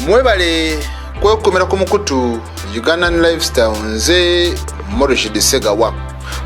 Mwebale kwekumira ku mukutu Ugandan Lifestyle. Nze Morishid Segawa.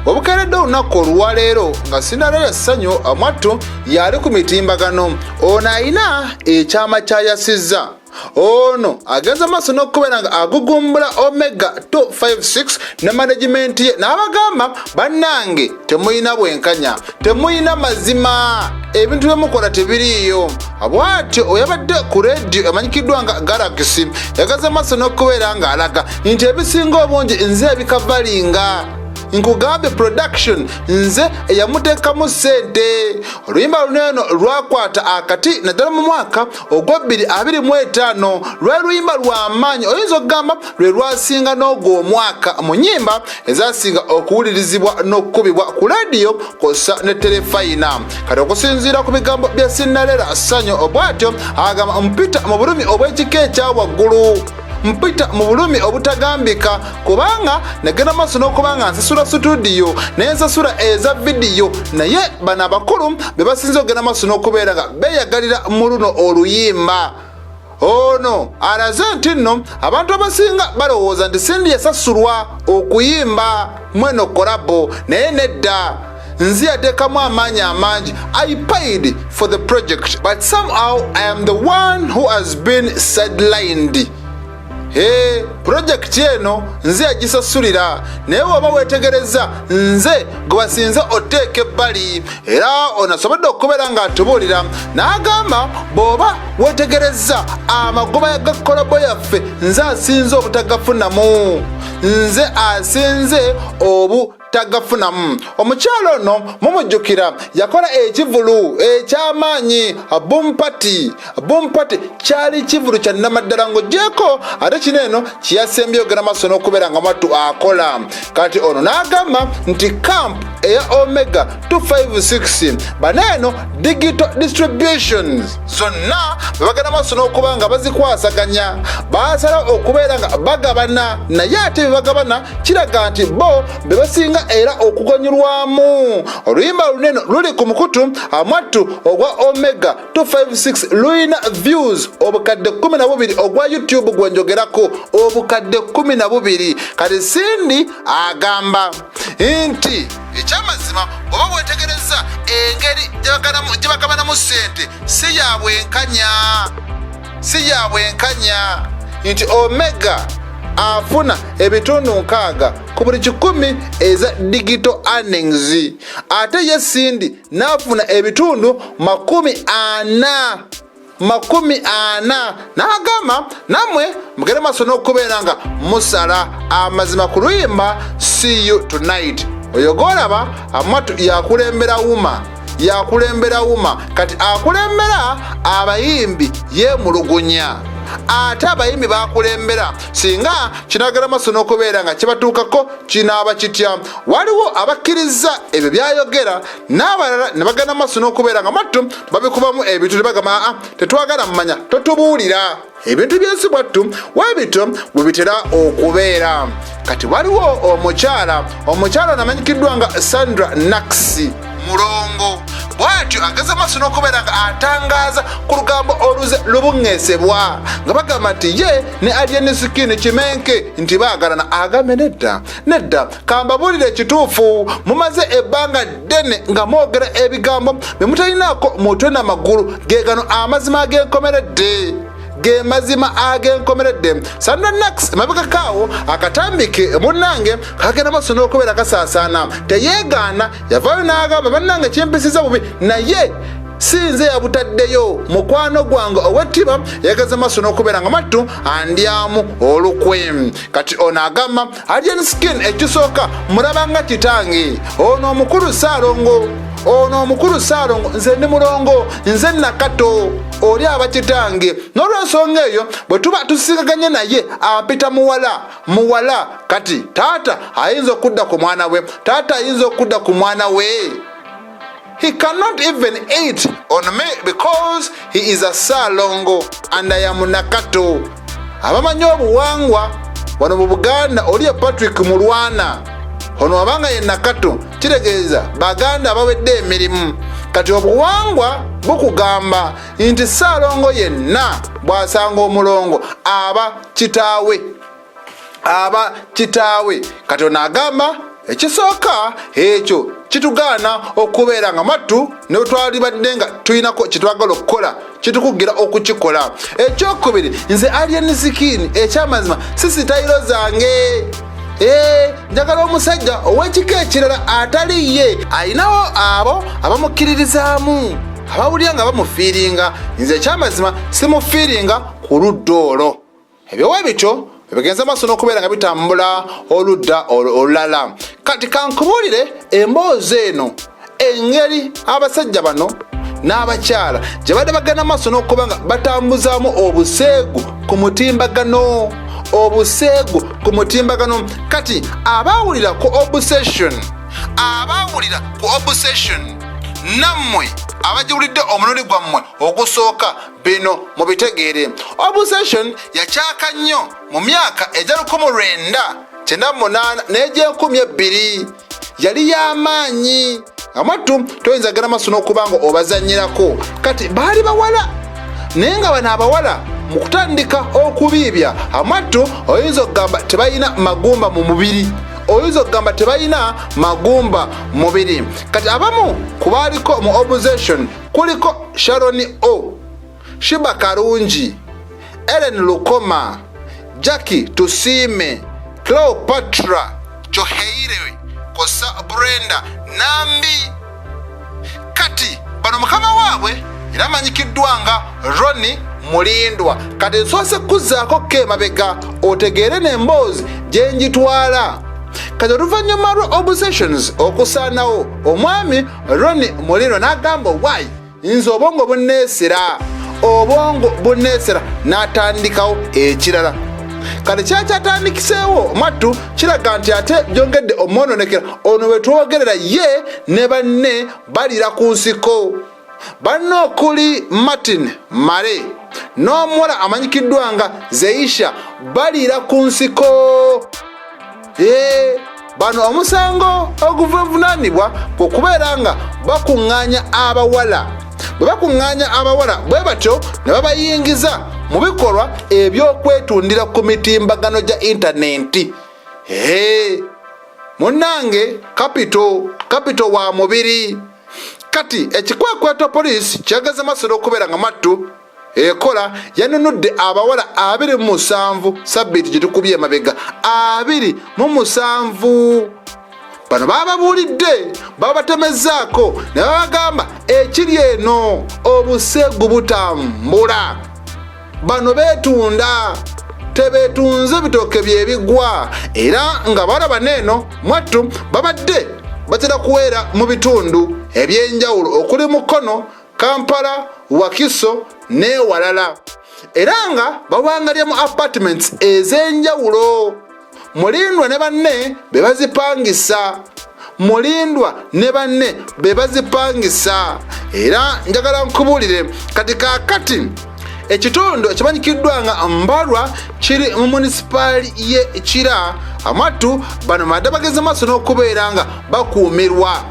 Obukeeredde olunaku olwaleero nga Cinderella Ssanyu mwattu yali ku mitimbagano. Ono ayina ekyama kyayasizza. Ono agenza maaso n'okubeera nga agugumbula Omega 256 ne management ye, n'abagamba, "Bannange, temulina bwenkanya, temulina mazima, ebintu byemukola tebiriiyo." Bw'atyo oyabadde ku rediyo emanyikiddwa nga Galaxy, yagaza maaso n'okubeera ng'alaga nti ebisinga obungi nze ebikavalinga. Nkugambye, production nze eyamuteekamu ssente. Oluyimba luno eno lwakwata akati naddala mu mwaka ogwa 2025. Lwali luyimba lw'amaanyi, oyinza okugamba lwe lwasinga n'ogwo omwaka mu nyimba ezasinga okuwulirizibwa n'okukubibwa ku rediyo kw'ossa ne terefayina. Kati okusinziira ku bigambo bya Cinderella Sanyu, bw'atyo agamba, "Mpita mu bulumi obw'ekika ekya waggulu, mpita mu bulumi obutagambika, kubanga negenda maaso n'okuba nga nsasula studio nensasula eza vidiyo, naye bano abakulu be basinze okugenda maaso n'okubeera nga beeyagalira mu luno oluyimba." Ono alaze nti nno abantu abasinga balowooza nti Cindy yasasulwa okuyimba mweno collabo, naye nedda, nze yateekamu amaanyi amangi. "I paid for the project, but somehow I am the one who has been sidelined." He, pulojekiti eno nze yagisasulira, naye woba weetegereza nze gwe basinze oteeka ebbali. Era ono asobodde okubeera ng'atubuulira n'agamba, bw'oba weetegereza amagoba ga collabo yaffe, nze asinze obutagafunamu, nze asinze obutagafunamu. Omukyalo ono mumujjukira yakola ekivulu ekyamaanyi, Boom Party. Boom Party kyali kivulu kya nnamaddala, ng'ogyeko ate kino eno kyeyasembye ogenda maaso n'okubeera nga mwattu akola. Kati ono n'agamba nti camp eya Omega 256 baneeno digital distributions zonna bwe bagenda maaso n'okuba nga bazikwasaganya, basalawo okubeera nga bagabana, naye ate bye bagabana kiraga nti bo be basinga era okuganyulwamu. Oluyimba lunene luli ku mukutu amwattu ogwa Omega 256, lulina views 12,000, ogwa YouTube gwenjogerako, 12,000. Kati Cindy agamba nti ekyamazima oba wetegereza engeri gye bagabanamu ssente si ya bwenkanya, si ya bwenkanya, nti Omega afuna ebitundu 60 ku buli 100 eza digital earnings, ate ye Cindy n'afuna ebitundu 40, 40. N'agamba, nammwe mugende maaso n'okubeera nga musala amazima ku luyimba "See You Tonight". Oyo gwolaba amwatu yakulembera wuma, yakulembera wuma. Kati akulembera abayimbi yeemulugunya, ate abayimbi bakulembera singa kinagera maaso n'okubeera nga kibatuukako kinaaba kitya? Waliwo abakkiriza ebyo byayogera, n'abalala ne bagenda maaso n'okubeera nga mattu babikubamu ebintu, ne bagamba, "Aa, tetwagala mmanya, totubuulira." Ebintu byensi bwattu webityo bwe bitera okubeera. Kati waliwo omukyala onamanyikiddwa nga Sandra Nax Mulongo, bw'atyo ageza maaso n'okubeera nga atangaaza ku lugambo oluze lubuŋŋeesebwa nga bagamba nti ye ne Alien Skin Kimenke nti baagalana. Agambe, "Nedda, nedda, kambabuulire ekituufu. Mumaze ebbanga ddene nga mwogera ebigambo bye mutalinaako mutwe n'amagulu. Ge gano amazima ag'enkomeredde, ge mazima ag'enkomeredde." Sandra Nax mabegakaawo akatambike munnange kagenda maaso n'okubeera kasaasaana, teyeegaana, yavaayo n'agamba, "Bannange, kimpisiza bubi, naye si nze yabutaddeyo. Mukwano gwange ow'ettiba yageze maaso n'okubeera nga mattu andyamu olukwe." Kati ono agamba, "Alien Skin ekisooka mulaba nga kitange. Ono omukulu Saalongo, ono omukulu Saalongo, nze ndi mulongo, nze Nakato, oli aba kitange. N'olwensonga eyo bwe tuba tusingaganye naye ampita muwala, muwala. Kati taata ayinza okudda ku mwana we, taata ayinza okudda ku mwana we. He cannot even eat on me because he is a Saalongo and I am Nakato." Abamanyi obuwangwa wano mu Buganda, oli ye Patrick Mulwana, ono abanga ye Nakato, kitegeeza baganda abawedde emirimu. Kati obuwangwa bukugamba nti Ssaalongo yenna bw'asanga omulongo aba kitaawe, aba kitaawe. Kati ono agamba ekisooka ekyo kitugaana okubeera nga mwattu ne bwetwalibadde nga tulinako kyetwagala okukola kitukugira okukikola. Ekyokubiri, nze Alien Skin ekyamazima si sitayiro zange. Njagala omusajja ow'ekika ekirala atali ye. Ayinawo abo abamukkiririzaamu, abawulira nga bamufiiringa. Nze ekyamazima simufiiringa ku ludda olwo. Ebyowa bityo bigenze maaso n'okubeera nga bitambula oludda olulala. Kati kankubuulire emboozi eno, engeri abasajja bano n'abakyala gye badde bagenda maaso n'okuba nga batambuzaamu obuseegu ku mutimbagano, obuseegu ku mutimbagano. Kati abaawulira ku obsession, abaawulira ku obsession, nammwe abagiwulidde omulundi gwammwe ogusooka, bino mubitegeere. Obsession yakyaka nnyo mu myaka egya 1998 n'egy'enkumi ebbiri. Yali y'amaanyi nga mwattu toyinza genda maaso n'okuba nga obazannyirako. Kati baali bawala, naye nga bano abawala mu kutandika okubiibya amwattu oyinza okugamba tebalina magumba mu mubiri, oyinza okugamba tebalina magumba mubiri. Kati abamu ku baaliko mu obsession kuliko Sharon O, Shiba Karungi, Ellen Lukoma, Jackie Tusiime, Cleopatra Kyoheire kosa Brenda Nambi. Kati bano mukama waabwe era amanyikiddwa nga Ronnie Mulindwa. Kati nsoose kuzzaako ko emabega otegeere n'emboozi gye njitwala. Kati oluvannyuma lwa obsessions okusaanawo, omwami Ronnie Mulindwa n'agamba, "Why, nze obwongo bunneesera, obwongo bunneesera," n'atandikawo ekirala. Kati kyakyatandikiseewo mwattu kiraga nti ate byongedde omwononekera. Ono we twogerera ye ne banne balira ku nsiko. Banne okuli Martin Male n'omuwala amanyikiddwa nga Zeisha balira ku nsiko. Bano omusango oguvunaanibwa kwe kubeera nga bakuŋŋaanya abawala. Bwe bakuŋŋaanya abawala bwe batyo ne babayingiza mu bikolwa eby'okwetundira ku mitimbagano gya intanenti. Munnange, kapito kapito wa mubiri. Kati ekikwekweto poliisi kyageze maaso n'okubeera nga mwattu ekola, yanunudde abawala 27 sabbiiti gye tukubye emabega. 27 bano bababuulidde, babatemezzaako ne babagamba ekiri eno obuseegu butambula. Bano beetunda tebeetunze bitooke byebigwa, era nga balaba neeno mwattu babadde batera kuweera mu bitundu ebyenjawulo okuli Mukono, Kampala, Wakiso n'ewalala, era nga bawangalya mu apartments ez'enjawulo. Mulindwa ne banne be bazipangisa, Mulindwa ne banne be bazipangisa. Era njagala nkubuulire kati kaakati ekitundu ekimanyikiddwa nga Mbalwa kiri mu munisipaali ye Kira. Amwattu bano badde bageze maaso n'okubeera nga bakuumirwa.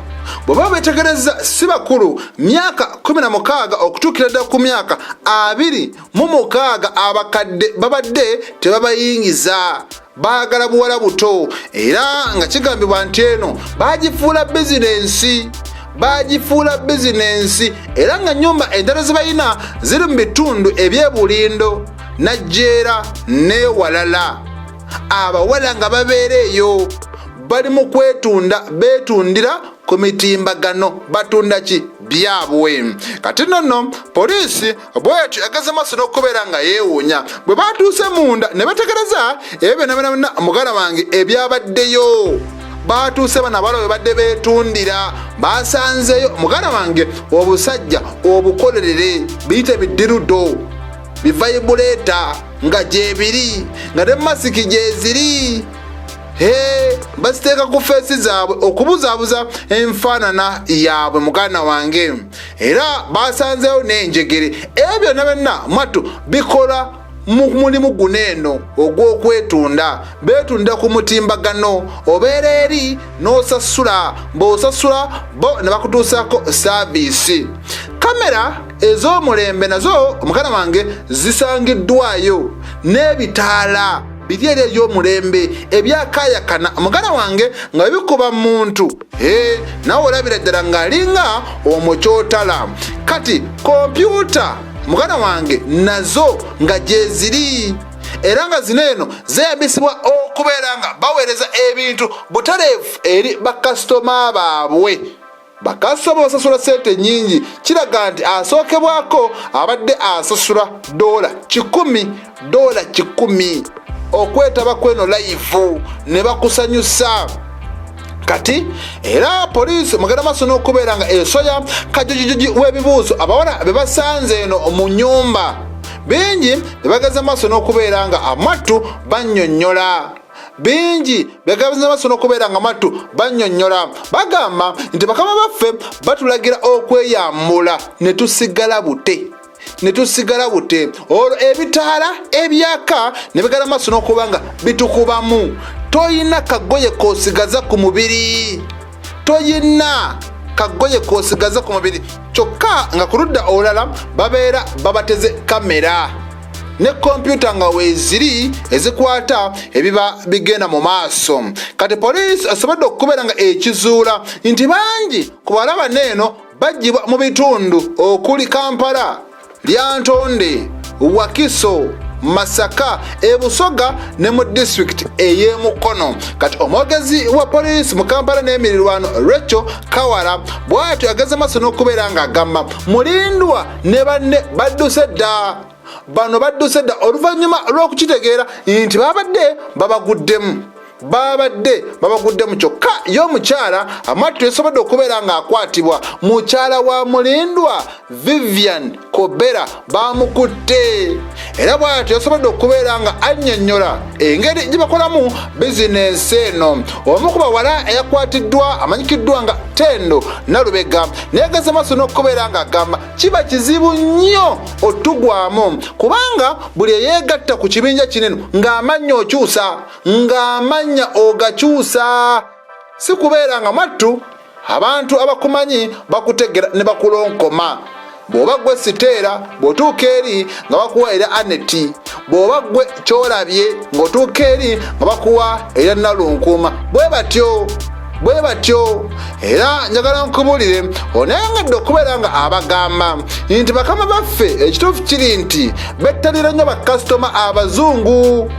Bwe baba beetegereza si bakulu, myaka 16 okutuukira ddala ku myaka 26. Abakadde babadde tebabayingiza, baagala buwala buto, era nga kigambibwa nti eno bagifuula bizinensi, bagifuula bizinensi, era nga nyumba endala ze balina ziri mu bitundu ebyebulindo, Najjeera n'ewalala. Abawala nga babeera eyo bali mu kwetunda, beetundira ku mitimbagano. Batunda ki byabwe? Kati nno poliisi bwetyo egeze maaso n'okubeera nga yeewuunya bwe batuuse munda ne bategereza ebyo byonna byonna byonna. Muganda wange, ebyabaddeyo, batuuse bano abawala bwe badde beetundira, basanzeeyo muganda wange obusajja obukolerere, biyite biddirudo, bivibrator nga gyebiri, nga ne masiki gyeziri. He, baziteeka ku face zaabwe okubuzaabuza enfaanana yaabwe muganda wange. Era basanzeewo n'enjegere. Ebyo byonna byonna mwattu bikola mu mulimu guno eno ogw'okwetunda. Beetunda ku mutimbagano, obeera eri n'osasula, bw'osasula bo ne bakutuusaako saaviisi. Kamera ez'omulembe nazo muganda wange zisangiddwayo, n'ebitaala biri eri eby'omulembe ebyakaayakana muganda wange nga bikuba muntu nawe olabira ddala ng'alinga omukyotala. Kati kompyuta muganda wange nazo nga gyeziri, era nga zino eno zeyambisibwa okubeera nga baweereza ebintu butereevu eri bakasitoma baabwe. Bakasitoma basasula sente nyingi, kiraga nti asookebwako abadde asasula $100, $100 okwetaba kweno live ne bakusanyusa. Kati era poliisi mugenda maaso n'okubeera nga esoya kajujujuji w'ebibuuzo abawala be basanze eno mu nnyumba. Bingi ne bageza maaso n'okubeera nga amattu bannyonnyola, bingi begabiriza maaso n'okubeera nga mattu bannyonnyola. Bagamba nti bakama baffe batulagira okweyambula ne tusigala bute, ne tusigala bute, olwo ebitaala ebyaka ne bigala maaso n'okuba nga bitukubamu. Toyina kagoye k'osigaza ku mubiri, toyina kagoye k'osigaza ku mubiri. Kyokka nga ku ludda olulala babeera babateze kamera ne kompyuta nga weeziri ezikwata ebiba bigenda mu maaso. Kati poliisi esobodde okubeera nga ekizuula nti bangi ku balaba neeno baggyibwa mu bitundu okuli Kampala, Lyantonde, Wakiso, Masaka, ebusoga ne mu disitulikiti ey'emukono. Kati omwogezi wa poliisi mu Kampala n'emirirwano Rachel Kawala bw'atyo ageze maaso n'okubeera ng'agamba Mulindwa ne banne badduse dda. Bano badduse dda oluvannyuma lw'okukitegeera nti babadde babaguddemu, babadde babaguddemu. Kyokka ye omukyala amattu yasobodde okubeera ng'akwatibwa. Mukyala wa Mulindwa, Vivian Kobera, bamukutte, era bw'atyo yasobodde okubeera nga annyonnyola engeri gye bakolamu bizinensi eno. Omu ku bawala eyakwatiddwa amanyikiddwa nga Tendo Nalubega neyageza maaso n'okubeera ng'agamba kiba kizibu nnyo otugwamu, kubanga buli eyeegatta ku kibinja kinene ng'amannya okyusa, ng'amannya ogakyusa, si kubeera nga mwattu abantu abakumanyi bakutegera ne bakulonkoma. Bw'oba gwe Siteera, bw'otuuka eri nga bakuwa era Aneti. Bw'oba gwe Kyolabye, ng'otuuka eri nga bakuwa era Nalunkuuma. Bwe batyo bwe batyo. Era njagala nkubulire, onayongedde okubeera nga abagamba nti bakama baffe ekituufu kiri nti bettanira nnyo bakasitoma abazungu.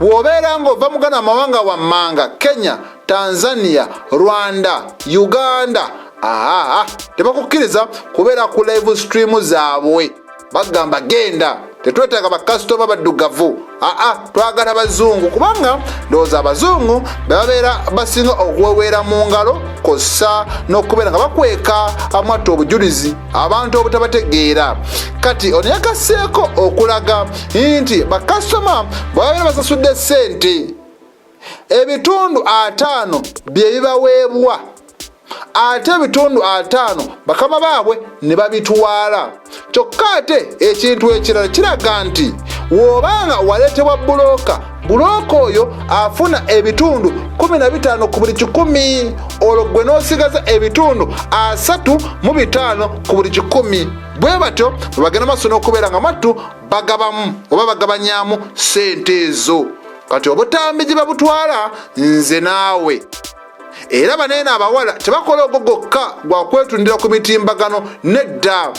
Bw'obeera ng'ova mu gano amawanga wammanga, Kenya, Tanzania, Rwanda, Uganda, aa tebakukkiriza kubeera ku live stream zaabwe. Bagamba genda, tetwetaaga bakasitoma baddugavu, aa twagala bazungu, kubanga ndowooza abazungu bebabeera basinga okuweweera mu ngalo kossa n'okubeera nga bakweka amwatta obujulizi abantu obutabategeera. Kati ono yagasseeko okulaga nti bakasitoma bwe babeera basasudde ssente, ebitundu 50 bye bibaweebwa, ate ebitundu 50 bakama baabwe ne babitwala. Kyokka ate ekintu ekirala kiraga nti w'obanga waleetebwa bulooka, bulooka oyo afuna ebitundu 15 ku buli 100, olwo gwe n'osigaza ebitundu 35 ku buli 100. Bwe batyo bwe bagenda maaso n'okubeera nga mwattu bagabamu oba bagabanyamu ssente ezo. Kati obutambi gye babutwala nze naawe. Era baneeno abawala tebakola ogwo gwokka gwa kwetundira ku mitimbagano, nedda.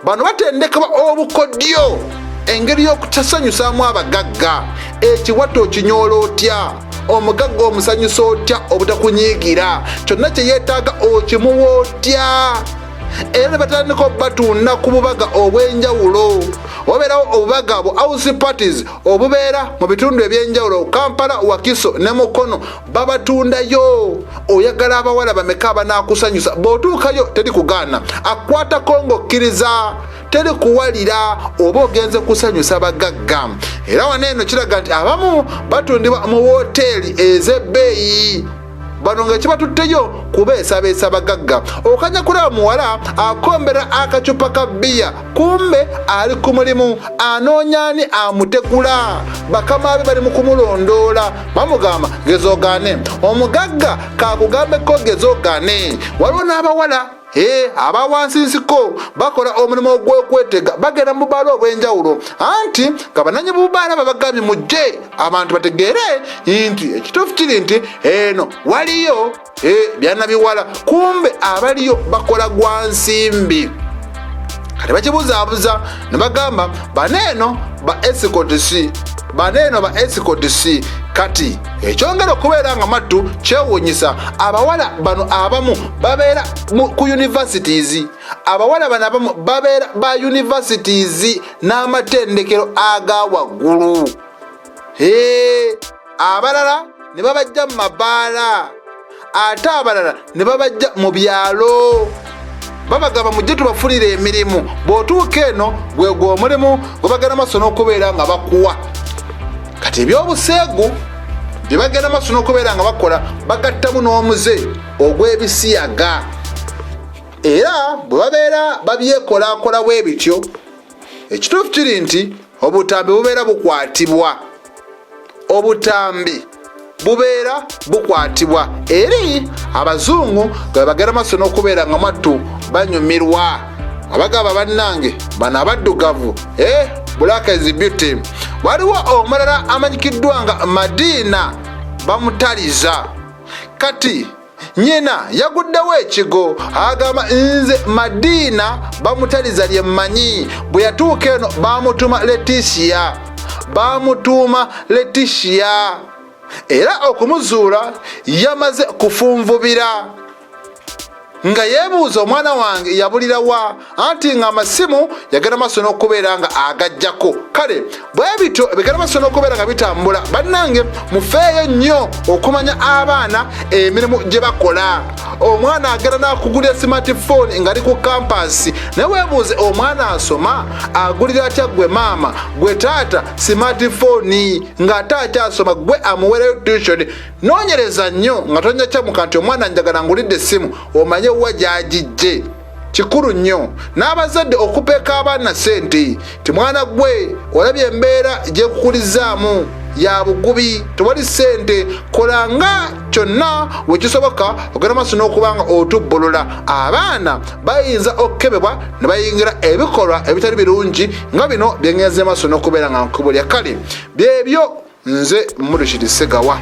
Bano batendekebwa obukodyo, engeri y'okutasanyusaamu abagagga. Ekiwato okinyoola otya? Omugagga omusanyusa otya obutakunyiigira? Kyonna kye yeetaaga okimuwa otya? Era ne batandika obatunda ku bubaga obw'enjawulo. Wabeerawo obubaga bu house parties obubeera mu bitundu ebyenjawulo, Kampala, Wakiso ne Mukono, babatundayo. Oyagala abawala bameka abanaakusanyusa? Bw'otuukayo teri kugaana, akwatako ng'okkiriza, teri kuwalira, oba ogenze kusanyusa bagagga. Era wano eno kiraga nti abamu batundibwa mu wooteeri ez'ebbeeyi. Bano nga ekibatutteyo kubeesabeesa bagagga. Okanya kulaba muwala akombera akacupa ka bbiya, kumbe ali ku mulimu anoonya ani amutegula. Bakama be bali mu kumulondoola, bamugamba geza ogaane. Omugagga kakugambeko geza ogaane. Waliwo n'abawala aba wansi nsiko bakola omulimu ogw'okwetega, bagenda mu bubaala obw'enjawulo, anti nga bananyi bubaala babagambye mujje abantu bategeere nti ekituufu kiri nti eno waliyo byana biwala, kumbe abaliyo bakola gwa nsimbi. Kati bakibuzaabuza ne bagamba baneeno ba escorts, baneeno ba escorts. Kati ekyongera okubeera nga mattu kyewuunyisa, abawala bano abamu babeera ku universities, abawala bano abamu babeera ba universities n'amatendekero aga waggulu, abalala ne babajja mu mabaala, ate abalala ne babajja mu byalo. Babagamba mujje tubafunire emirimu. Bw'otuuka eno gwegwe omulimu gwe bagenda maaso n'okubeera nga bakuwa. Kati ebyobuseegu bye bagenda maaso n'okubeera nga bakola, bagattamu n'omuze ogw'ebisiyaga, era bwe babeera babyekolaakola bwe bityo, ekituufu kiri nti obutambi bubeera bukwatibwa, obutambi bubeera bukwatibwa eri abazungu nga bagenda maaso n'okubeera nga mwattu banyumirwa. Abagamba bannange bano abaddugavu, black is beauty. Waliwo omulala amanyikiddwa nga Madiina Bamutaliza. Kati nyina yaguddewo ekigo, agamba nze Madiina Bamutaliza lye mmanyi. Bwe yatuuka eno bamutuuma Letisia, bamutuuma Letisia, era okumuzuula yamaze kufunvubira nga yeebuuza omwana wange yabulira wa, anti nga amasimu yagenda maaso n'okubeera nga agajjako. Kale bwe bityo bigenda maaso n'okubeera nga bitambula. Bannange, mufeeyo nnyo okumanya abaana emirimu gye bakola. Omwana agenda n'akugulira smartphone ng'ali ku campus, naye weebuuze omwana asoma agulira atya gwe maama, gwe taata smartphone ng'ate akyasoma, gwe amuweerayo tuition? Noonyereza nnyo nga tonyakyamuka nti omwana njagala ngulidde essimu, omanye wa gy'agijje. Kikulu nnyo n'abazadde okupeeka abaana ssente ti mwana gwe olabye embeera gyekukulizaamu ya bugubi, tewali ssente, kola nga kyonna wekisoboka ogenda maaso n'okuba nga otubbulula. Abaana bayinza okukebebwa ne bayingira ebikolwa ebitali birungi nga bino byengenze maaso n'okubeera nga nkubulya. Kale byebyo, nze Murishidi Segawa.